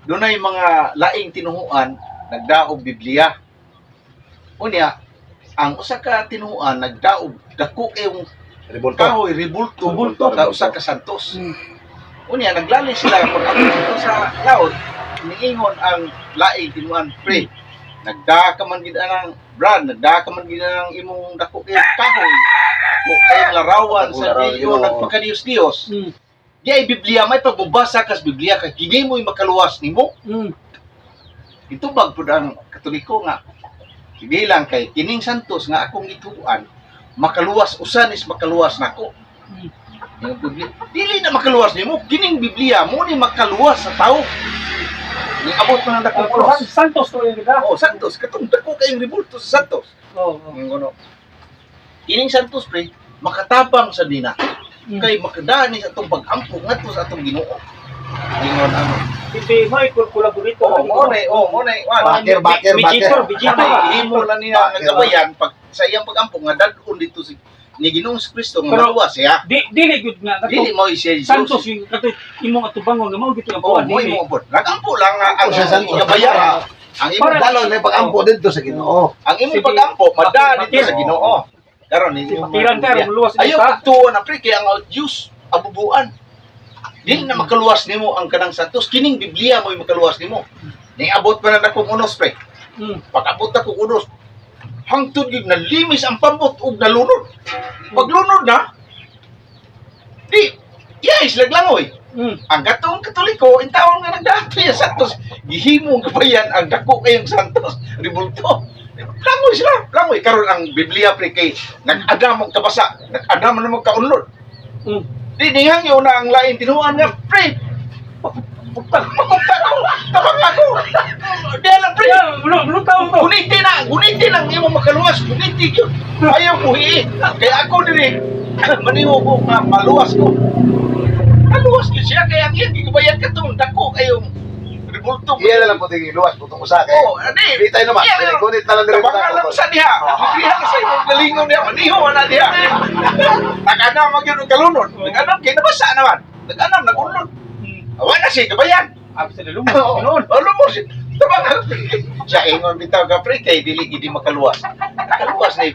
Dunay mga laing tinuhuan nagdaog Biblia. Unya, ang usa ka tinuhuan nagdaog dako kayong Rebulto. kahoy, rebulto, Rebulto, ka usa ka santos. Unya, naglali sila pag abot dito sa laot, niingon ang laing tinuan, "Pre, nagdaa ka man gid anang brand, nagdaa ka man gid anang imong dako kayong kahoy, dako kayong larawan Dako sa larawan, Dio, Ginoo. nagpakadiyos-diyos. Di ay Biblia, may pagbabasa kas Biblia kay kini mo'y makaluwas nimo." Itubag pud ang Katoliko nga hindi lang kay kining santos nga akong gituan makaluwas, usa nis makaluwas nako. Yung Biblia, dili na makaluwas nimo, kining Biblia mo ni makaluwas sa tao. Ni abot man ang dakong Pero oras. Santos to yung kita. Oh, Santos katong dako kayong rebulto sa Santos. Oo. Ang gono. Kining Santos, pre, makatabang sa dina kay makadani sa atong pag-ampo ngadto sa atong Ginoo. Ingon ano. Hindi mo kolaborito. Oh, mo na, oh, mo na. Backer, backer, backer. Bijitor, bijitor. Himo lang niya ang gabayan pag sa iyang pag-ampo nga dad-on dito si ni Ginoong Kristo nga Pero- maluwas siya. Di dili gud nga Dili kato mo siya Jesus. Santos yung kato imong atubangon nga mao gito ang Oh, kuan mo dili. imo po. Nagampo lang nga ang Ampo siya, Santos. gabayan. Ang imong Dalon may pag-ampo dito sa Ginoo. Ang imong Sige. pag-ampo madaan dito Bakit? sa Ginoo. Karon ni Patiran ka luwas Ayaw ka. pagtuo na, pre, kay ang Diyos abubuan. Dili na makaluwas nimo ang kanang Santos, kining Biblia mo'y makaluwas nimo. Niabot pa na akong unos, pre. Pag-abot ako unos, hangtod gyud nalimis ang pambot ug nalunod. Paglunod na, di yes laglangoy. Ang katong Katoliko, in taon nga nagdato ya Santos, gihimo ang gabayan ang dako kayong Santos, rebulto. Langoy sila, langoy. Karon ang Biblia, pre, kay nag-adam og kabasa, nag-adam na magkaunlod. Di nihangyo na ang lain tinuan nga, pre, pakupta ko, tabang ako. Di alam, pre. Yeah, lutaw to. Guniti na, guniti lang imong makaluwas, guniti gyud. Ayaw ko hi. Kaya ako diri maniho ko nga maluwas ko. Maluwas gyud siya kay ang iyang gigabayan katong dako kayong rebulto. Iya na lang po tingin luwas putong usa kay. Oh, ani. Di tayo naman. Iya, Dili gunit na lang diri Tabangan lang sa diha. Diha sa imong galingon diha, maniho na diha. Nag-anam man gyud og kalunod. Nag-anam kay nabasa naman. Nag-anam nag-unlod. Wa na siya gabayan. Abi sa lumos. Oo, Noon. lumos. Tabangan. Siya ingon bitaw ka, pre, kay dili gid makaluwas. Nakaluwas ni